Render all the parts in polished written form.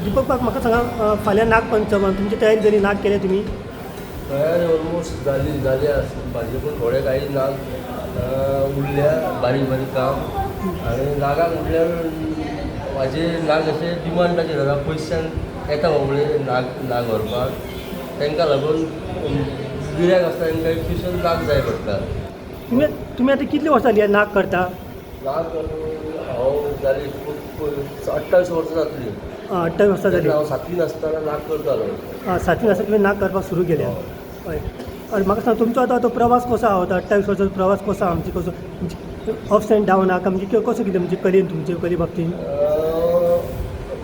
दीपक बाब, म्हाका सांगा, फाल्यां नागपंचम, तुमची तयारी जाली? नाग केले तुमी? तयारी ऑलमोस्ट जाली जाली आसा भाजी, पूण थोडे काही नाग उरल्या, बारीक बारीक काम. आनी नागाक म्हटल्यार म्हाजे नाग अशे डिमांडाचेर जाता. पयसच्यान येता बाबडे नाग नाग व्हरपाक. तांकां लागून गिऱ्याक आसता, तांकां एक स्पेशल नाग जाय पडटा. तुमी तुमी आतां कितली वर्सां जाली नाग करता? नाग हांव जाली खूब, 28 वर्सां जातली. 28 वर्सां जाली. तेन्ना हांव सातवीन आसतना नाग करतालो. सातवीन आसतना तुमी नाग करपाक सुरू केले. हय, आनी म्हाका सांग, तुमचो आतां तो प्रवास कसो आहा? आतां 28 वर्सांचो प्रवास कसो आहा? म्हणजे कसो, अप्स एंड डावन आहा काय म्हणजे कसो कितें, म्हणजे कलेन, तुमचे कले बाबतीन?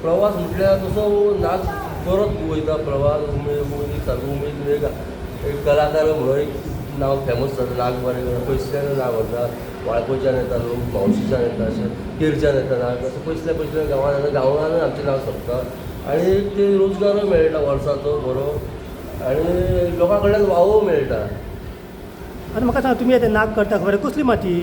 प्रवास म्हटल्यार तसो नाच करत वयता प्रवास. उमेद, उमेदीक सारको उमेद. एक एक कलाकार म्हणून एक नांव फेमस जाता. नाग बरें पयसल्यान नाग व्हरता. वाळपयच्यान येता लोक, म्हावशीच्यान येता, अशें केरच्यान येता नाग. अशें पयसल्या पयसल्या गांवान येता. गांवानूय आमचें नांव सोंपता आनी एक ते रोजगारूय मेळटा वर्साचो बरो आनी लोकां कडल्यान वावोय मेळटा. आनी म्हाका सांग, तुमी आतां नाग करता खबर, कसली माती?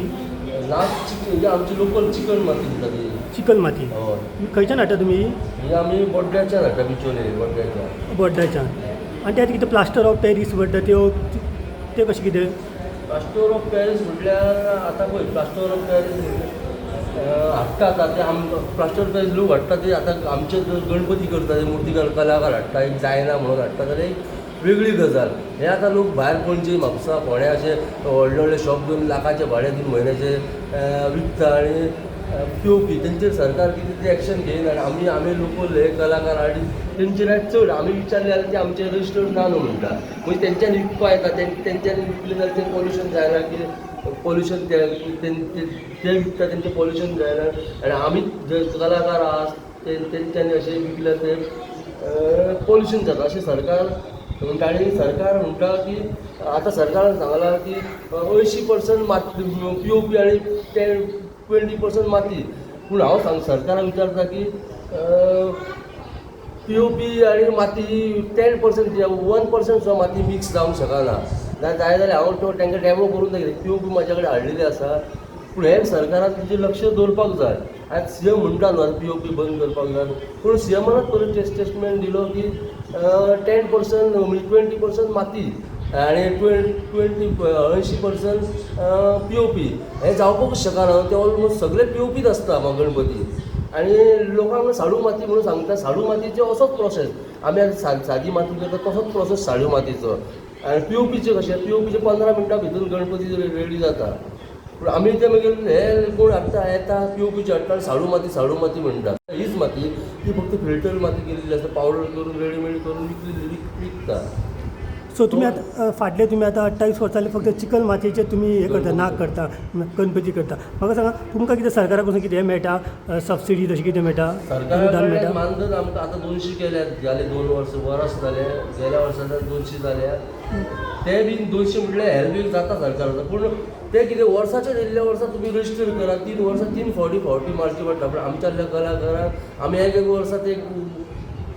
नाग चिकन, म्हणजे आमची लोकल चिकन माती म्हणटा ती. चिकन माती? हय. खंयच्यान हाडटा तुमी? ही आमी बोड्ड्याच्यान हाडटा, बिचोले बोड्ड्याच्यान. बोड्ड्याच्यान. आनी ते आतां कितें प्लास्टर ऑफ पॅरीस म्हणटा त्यो, ते कशें कितें? प्लास्टर ऑफ पॅरीस म्हटल्यार आतां पळय, प्लास्टर ऑफ पॅरीस हाडटा आतां ते आम प्लास्टर ऑफ पॅरीस लोक हाडटा ते. आतां आमचे गणपती करता ते मुर्तीकार कलाकार हाडटा, एक जायना म्हणून हाडटा जाल्यार एक वेगळी गजाल. हे आतां लोक भायर पणजे, म्हापसा, फोंड्या अशे व्हडले व्हडले शॉप घेवन लाखाचे भाडे दिवन म्हयन्याचे विकता. आनी पिवपी तेंचेर सरकार कितें ते एक्शन घेयना. आनी आमी आमी लोकल हे कलाकार आनी तेंचेर आयज चड आमी विचारले जाल्यार ते आमचे रजिस्टर्ड ना न्हू म्हणटा. म्हणजे तेंच्यांनी विकपा येता, तेंच्यांनी विकले जाल्यार तें पॉल्युशन जायना की पॉल्युशन ते ते विकता तेंचें पॉल्युशन जायना आनी आमी जे कलाकार आहा ते तेंच्यांनी अशें विकल्यार ते पॉल्युशन जाता अशें सरकार म्हणटा. आनी सरकार म्हणटा की आतां सरकारान सांगलां की 80% माती पीओपी आनी 10-20% माती. पूण हांव सांग सरकाराक विचारता की पीओपी आनी माती 10%, 1% सुद्दां माती मिक्स जावंक शकना. जाय जाल्यार हांव तो तांकां डेमो करून दाखयता. पीओपी म्हाज्या कडेन हाडलेली आसा. पूण हें सरकारान तेजेर लक्ष दवरपाक जाय. आयज सीएम म्हणटा न्हू आतां पीओपी बंद करपाक जाय, पूण सीएमानच परत स्टेटमेंट दिलो की 10% म्हणजे 20% माती आनी 20 80% पीओपी. हें जावपाकूच शकना. ते ऑलमोस्ट सगळे पीओपीच आसता गणपती. आनी लोकांक साडू माती म्हणून सांगता. साडू मातीचो असोच प्रोसेस आमी आतां सादी माती करता तसोच प्रोसेस साडू मातीचो. आनी पीओपीचें कशें, पीओपीचें 15 मिनटां भितर गणपती रेडी जाता. पूण आमी ते मागीर हे कोण हाडटा, येता पीओपीचे हाडटा आनी साडू माती साडू माती म्हणटा. हीच माती ती फक्त फिल्टर माती केलेली आसता, पावडर करून रेडीमेड करून विकलेली विकता. सो तुमी आतां फाटले तुमी आतां 28 वर्सां जाले फक्त चिकल मातयेचे तुमी हें करता, नाग करता, गणपती करता. म्हाका सांगा, तुमकां कितें सरकारा कडसून कितें हें मेळटा, सबसिडी तशें कितें मेळटा? सरकारा अनुदान कडल्यान मेळटा? मानधन आमकां आतां 200 केल्यात. जाले 2 वर्सां, वरस जालें, गेल्या वर्साच्यान 200 जाल्या. ते बीन 200 म्हटल्यार हेल्प बीन जाता सरकाराचो. पूण ते कितें वर्साचे दिल्ल्या वर्सा तुमी रजिस्टर करा, 3 वर्सां 3 फावटी फावटी मारची पडटा. पूण आमच्या कलाकारांक आमी एक एक वर्सा ते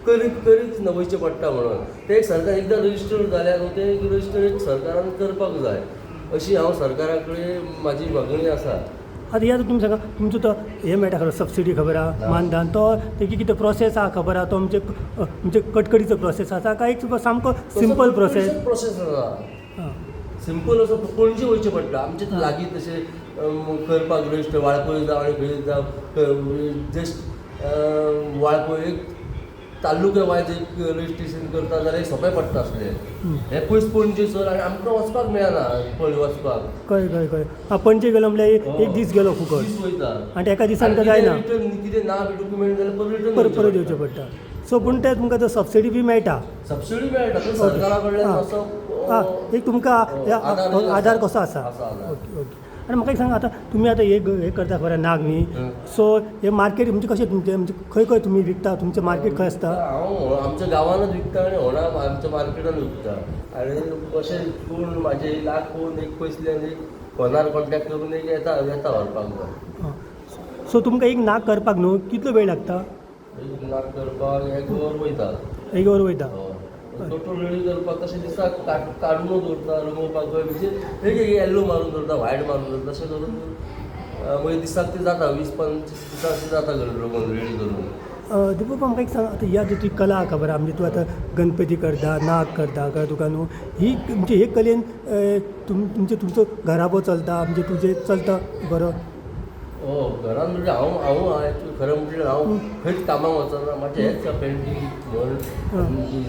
करीत करीत वयचें पडटा. म्हणून ते एक सरकार एकदां रजिस्टर जाल्यार न्हू, ते एक रजिस्टर एक सरकारान करपाक जाय अशी हांव सरकारा कडेन म्हाजी मागणी आसा. आतां हे आतां तुमी सांगा, तुमचो तो हें मेळटा खबर, सबसिडी खबर आहा, मानधन, तो तेजी कितें प्रोसेस आहा खबर आहा? तो म्हणजे म्हणजे कटकटीचो प्रोसेस आसा काय एक सामको सिंपल प्रोसेस? प्रोसेस आसा सिंपल असो. पणजे वयचें पडटा आमचे लागीं तशें करपाक रजिस्टर. वाळपय जावं आनी खंय जावं, जस्ट वाळपय एक तालुक्या वायज एक रजिस्ट्रेशन करता जाल्यार सोंपें पडटा आसलें. हें पयस पणजे सर आनी आमकां वचपाक मेळना पळय वचपाक. कळ्ळें कळ्ळें कळ्ळें. आं, पणजे गेलो म्हणल्यार एक दीस गेलो फुकट. दीस वयता. आनी एका दिसान तर जायना. रिटर्न कितें ना डॉक्युमेंट जाल्यार परत रिटर्न परत परत येवचें पडटा. सो पूण ते तुमकां तो सबसिडी बी मेळटा? सबसिडी मेळटा, पूण सरकारा कडल्यान असो आं, एक तुमकां आदार. आदार कसो आसा. आसा आदार. ओके ओके आनी म्हाका एक सांगा, आतां तुमी आतां हे हें करता खबर नाग न्ही? सो हे मार्केट म्हणजे कशें तुमचें, म्हणजे खंय खंय तुमी विकता, तुमचें मार्केट खंय आसता? हांव आमच्या गांवानूच विकता आनी होणा आमच्या मार्केटान विकता. आनी अशें कोण म्हाजे लाग कोण एक पयसल्यान एक फोनार कॉन्टेक्ट करून एक येता येता व्हरपाक जाय. सो तुमकां एक नाग करपाक न्हू कितलो वेळ लागता? एक नाग करपाक एक वर वयता. एक वर वयता? हय. टोटल रेडी करपाक तशें दिसाक काडूनच दवरता रंगोवपाक जाय. म्हणजे एक एक येल्लो मारून दवरता, व्हायट मारून दवरता, तशें करून मागीर दिसाक ते जाता, 20-25 दिसां अशें जाता रंगोवन रेडी करून. दिपू, म्हाका एक सांग, आतां ह्या जी कला आहा, खबर आहा, म्हणजे तूं आतां गणपती करता, नाग करता, कळ्ळें तुका न्हू? ही म्हणजे हे कलेन तुमचे तुमचो घराबो चलता, म्हणजे तुजें चलता बरो? हो, घरान म्हणजे हांव हांव खरें म्हटल्यार हांव खंयच कामाक वचना. म्हाजें हेंच पेंटींग म्हण.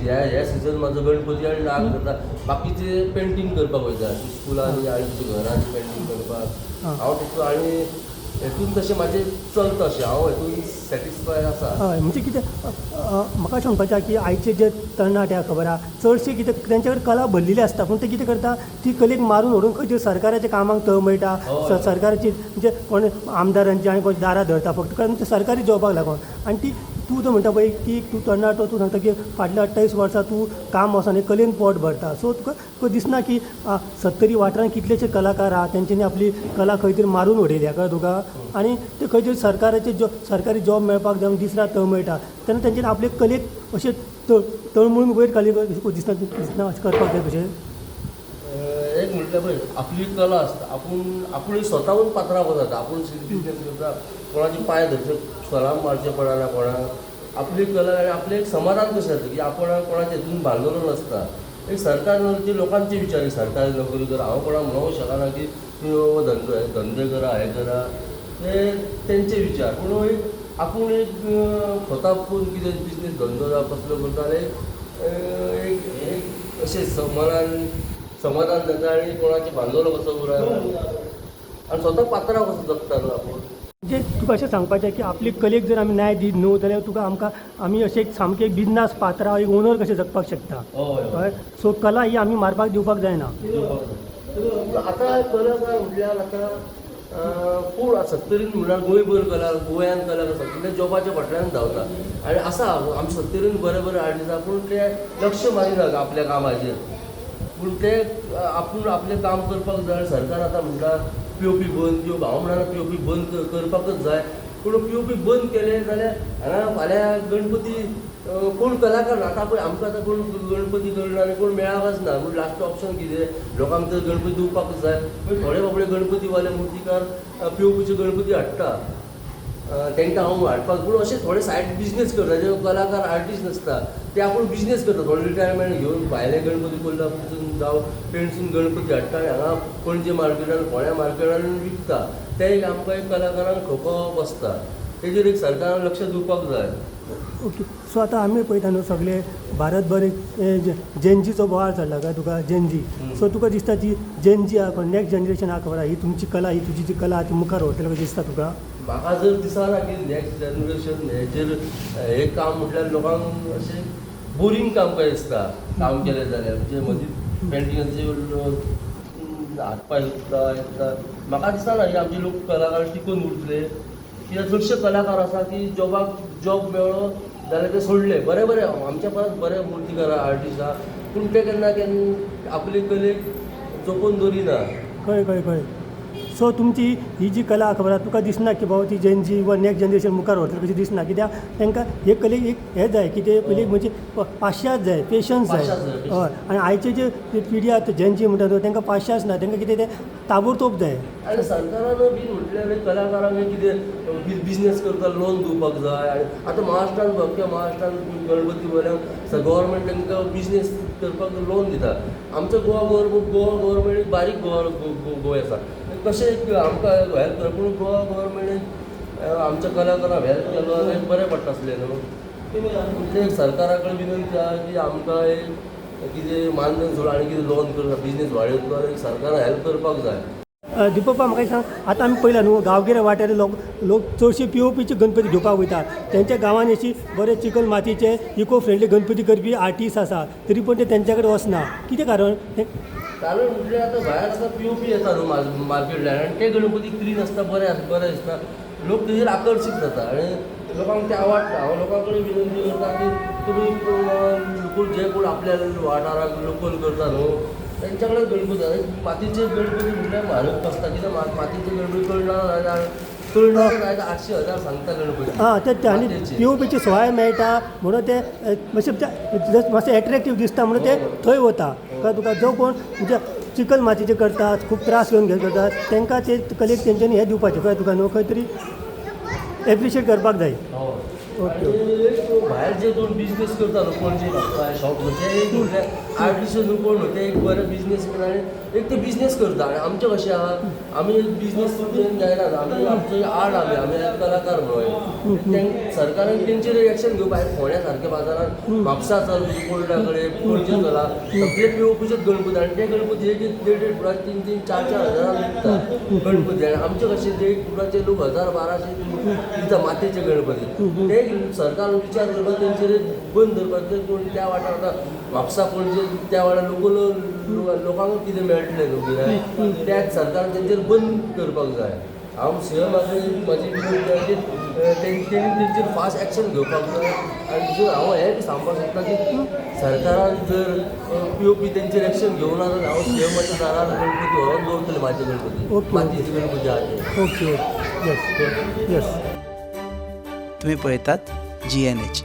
ह्या ह्या सिजन म्हाजो गणपती आनी नाग करता. बाकीचे पेंटींग करपाक वयता स्कुलांनी आनी तुज्या घरान पेंटींग करपाक. हांव तितून आनी हेतून तशें म्हाजें चलता, अशें हांव हेतून सॅटिस्फाय आसा. हय, म्हणजे कितें, म्हाका अशें म्हणपाचें आहा की आयचे जे तरणाटे आहा, खबर आहा, चडशे कितें, तेंचे कडेन कला भरलेली आसता, पूण ते कितें करता, ती कलेक मारून व्हरून खंय तरी सरकाराच्या कामाक तळमळटा. सरकाराची, म्हणजे कोण आमदारांची आनी कोण दारां धरता, फक्त कारण ते सरकारी जॉबाक लागून. आनी ती तूं जो म्हणटा पळय की तूं तरणाटो, तूं सांगता की फाटल्या 28 वर्सां तूं काम वचोन हे कलेन पोट भरता. सो तुका तुका दिसना की सत्तरी वाठारांत कितलेशे कलाकार आहा, तेंच्यांनी आपली कला खंय तरी मारून उडयल्या, कळ्ळें तुका? आनी ते खंय तरी सरकाराचे जॉब, सरकारी जॉब मेळपाक जावन दीस रात तळमळटा. तेन्ना तेंच्यांनी आपले कलेक अशें तळमळून वयर काडली दिसना? दिसना अशें करपाक जाय कशें? एक म्हटल्यार पळय, आपली कला आसता, आपूण आपूण स्वताहून पात्रांव जाता, आपूण बिजनेस करता, कोणाचे पांय धरचे, सलाम मारचें पडना कोणाक. आपली कला आनी आपलें एक समाधान कशें जाता की आपण कोणाच्या हितून बांदलेलो नासता. एक सरकार ती लोकांचे विचार की सरकारी नोकरी करा. हांव कोणाक म्हणूंक शकना की तुमी बाबा धंदो धंदे करा, हें करा, ते तेंचे विचार. पूण एक आपूण एक स्वता करून कितें बिजनेस धंदो जावं कसलो करता जाल्यार एक एक अशें मनान समाधान जाता आनी कोणाचें भांडवल कसो उरना आनी स्वता पात्रांव कसो जगता न्हू आपूण. म्हणजे तुका अशें सांगपाचें की आपली कलेक जर आमी न्याय दीत न्हू जाल्यार तुका आमकां आमी अशें एक सामकें एक बिजनास पात्रांव, एक ओनर कशें जगपाक शकता. हय. हय, सो कला ही आमी मारपाक दिवपाक जायना. पूण आतां कलाकार म्हटल्यार आतां कोण सत्तरीन म्हळ्यार गोंयभर कला, गोंयान कलाकार सगळे जॉबाच्या फाटल्यान धांवता. आनी आसा आमच्या सत्तरीन बरे बरे आर्टिस्ट आसा, पूण ते लक्ष मारिना आपल्या कामाचेर. पूण ते आपूण आपलें काम करपाक जाय. सरकार आतां म्हणटा पीओपी बंद, पीओपी. हांव म्हणना पीओपी बंद करपाकच जाय, पूण पीओपी बंद केलें जाल्यार हांगा फाल्यां गणपती कोण कलाकार ना. आतां पळय, आमकां आतां कोण गणपती करना आनी कोण मेळाकच ना. म्हूण लास्ट ऑप्शन कितें, लोकांक तर गणपती दिवपाकच जाय. पूण थोडे बाबडे गणपतीवाले मुर्तीकार पीओपीचे गणपती हाडटा, तांकां हांव हाडपाक. पूण अशे थोडे सायड बिजनेस करता, जे कलाकार आर्टिस्ट नासता, ते आपूण बिजनेस करता. थोडे रिटायरमेंट घेवन भायले गणपती कोल्हापूरसून जावं पेणसून गणपती हाडटा आनी हांगा पणजे मार्केटान, फोंड्या मार्केटान विकता. ते एक आमकां एक कलाकारांक खो बसता. तेजेर एक सरकारान लक्ष दिवपाक जाय. ओके, सो आतां आमी पळयता न्हू, सगळे भारतभर एक जेनजीचो बोवाळ चल्ला काय तुका, जेनजी. सो तुका दिसता ती जेनजी आहा, नेक्स्ट जनरेशन आहा, खबर आहा, ही तुमची कला, ही तुजी जी कला आहा ती मुखार व्हरतले कशें दिसता तुका? म्हाका जर दिसना की नेक्स्ट जनरेशन हेजेर हें काम म्हटल्यार लोकांक अशें बोरींग काम कशें दिसता. काम केलें जाल्यार म्हणजे मदीं पेंटिंगाचे हात पांय दुखता, येता. म्हाका दिसना की आमचे लोक कलाकार टिकून उरतले, कित्याक चडशे कलाकार आसा की जॉबाक जॉब मेळ्ळो जाल्यार ते सोडले. बरे बरे आमच्या परस बरे मुर्तीकार आर्टिस्ट आहा, पूण ते केन्ना केन्ना आपले कलेक जपून दवरिना. कळ्ळें कळ्ळें कळ्ळें. सो तुमची ही जी कला, खबर आहा, तुका दिसना की बाबा ती जेनजी वा नेक्स्ट जनरेशन मुखार व्हरतले कशें दिसना? कित्याक तांकां हे कलेक एक हें जाय की ते पयलीं म्हणजे पाशियेंस जाय, पेशन्स जाय. पाशियेंस जाय. हय, आनी आयचे जे पिढी आहा, जेनजी म्हणटा न्हू, तांकां पाशियेंस ना. तांकां कितें तें ताबडतोब जाय. आनी सरकारान बी म्हटल्यार कलाकारांक कितें बिजनेस करता लोन दिवपाक जाय. आनी आतां महाराष्ट्रान, अख्ख्या महाराष्ट्रान गणपती वयल्यान गव्हर्मेंट तांकां बिजनेस करपाक लोन दिता. आमचो गोवा गव्हर्मेंट, गोवा गव्हर्मेंट एक बारीक गोवा गोंय आसा, कशें आमकां हेल्प कर. पूण गोवा गव्हर्मेंट आमच्या कलाकारांक हेल्प केलो जाल्यार बरें पडटा आसलें न्हू. पूण ते सरकारा कडेन विनंती आहा की आमकां एक कितें मानधन सोडून आनी कितें लोन करता, बिजनेस वाडयतलो जाल्यार सरकारान हेल्प करपाक जाय. दिपप्पा, म्हाका एक सांग, आतां आमी पळयला न्हू, गांवगिऱ्या वाठारांत लोक लोक चडशे पीओपीचे गणपती घेवपाक वयतात. तेंच्या गांवांनी अशी बरे चिकल मातयेचे इको फ्रेंडली गणपती करपी आर्टिस्ट आसा, तरी पण ते तेंच्या कडेन वचना. कितें कारण हें? कारण म्हटल्यार आतां भायर आतां पीओपी येता न्हू मार्केटल्यान, आनी ते गणपती क्लीन आसता, बरे आसता, बरें दिसता, लोक तेजेर आकर्शीत जाता आनी लोकांक ते आवडटा. हांव लोकां कडेन विनंती करता की तुमी लोकल, जे कोण आपल्या वाठाराक लोकल करता न्हू, तेंच्या कडेन गणपती. आनी मातयेचे गणपती म्हटल्यार म्हारग आसता. कित्याक मातयेचे गणपती कळना कळना जायत 800, 1000 सांगता गणपती. आं, ते आनी मातयेचे. पीओपीची सोय मेळटा म्हणून ते मातशें ते मातशें एट्रेक्टीव दिसता म्हणून ते थंय वता. कळ्ळें तुका? जो कोण म्हणजे चिकल मातयेचे करतात, खूब त्रास घेवन घेवन करतात, तांकां ते कलेक तेंच्यांनी हें दिवपाचें, कळ्ळें तुका न्हू? खंय तरी एप्रिशिएट करपाक जाय. हय. ओके. आनी एक भायर जे कोण बिजनेस करता न्हू, पणजे म्हापसा शॉप न्हू, ते एक म्हटल्यार आर्टिस्ट न्हू कोण न्हू, ते एक बरे बिजनेस आनी एक ते बिजनेस करता. आनी आमचें कशें आहा, आमी बिजनेस जायना, आमी आमचो आर्ट, आमी आमी कलाकार म्हणून तें सरकारान तेंचेर एक्शन घेवपा. भायर फोंड्या सारक्या बाजारान, म्हापसा चल, कोर्टा कडेन, पणजे चला, सगळे पिवोपीचेच गणपती. आनी ते गणपती एक एक देड देड फुटाचे, तीन तीन चार चार हजारान विकता गणपती. आनी आमचे कशे देड फुटाचे लोक हजार बाराशे दिता मातयेचे गणपती. ते सरकार विचार करपाक, तेंचेर बंद करपाक. ते कोण त्या वाठार, आतां म्हापसा पणजे त्या वाठार लोक लोकांक कितें मेळटलें न्हू गिरायक, त्याच सरकारान तेंचेर बंद करपाक जाय. हांव सीएम म्हाजी विनंती आहा की तेणी तेंचेर फास्ट एक्शन घेवपाक जाय. आनी जर हांव हें बी सांगपाक शकता की सरकारान जर पी ओ पी तेंचेर एक्शन घेवना जाल्यार हांव सीएमाच्या दारार गणपती व्हरोन दवरतलें, म्हाजे गणपती, मातयेचे गणपती आहा ते. ओके, येस येस. तुम्ही पळयतात जी एन एच.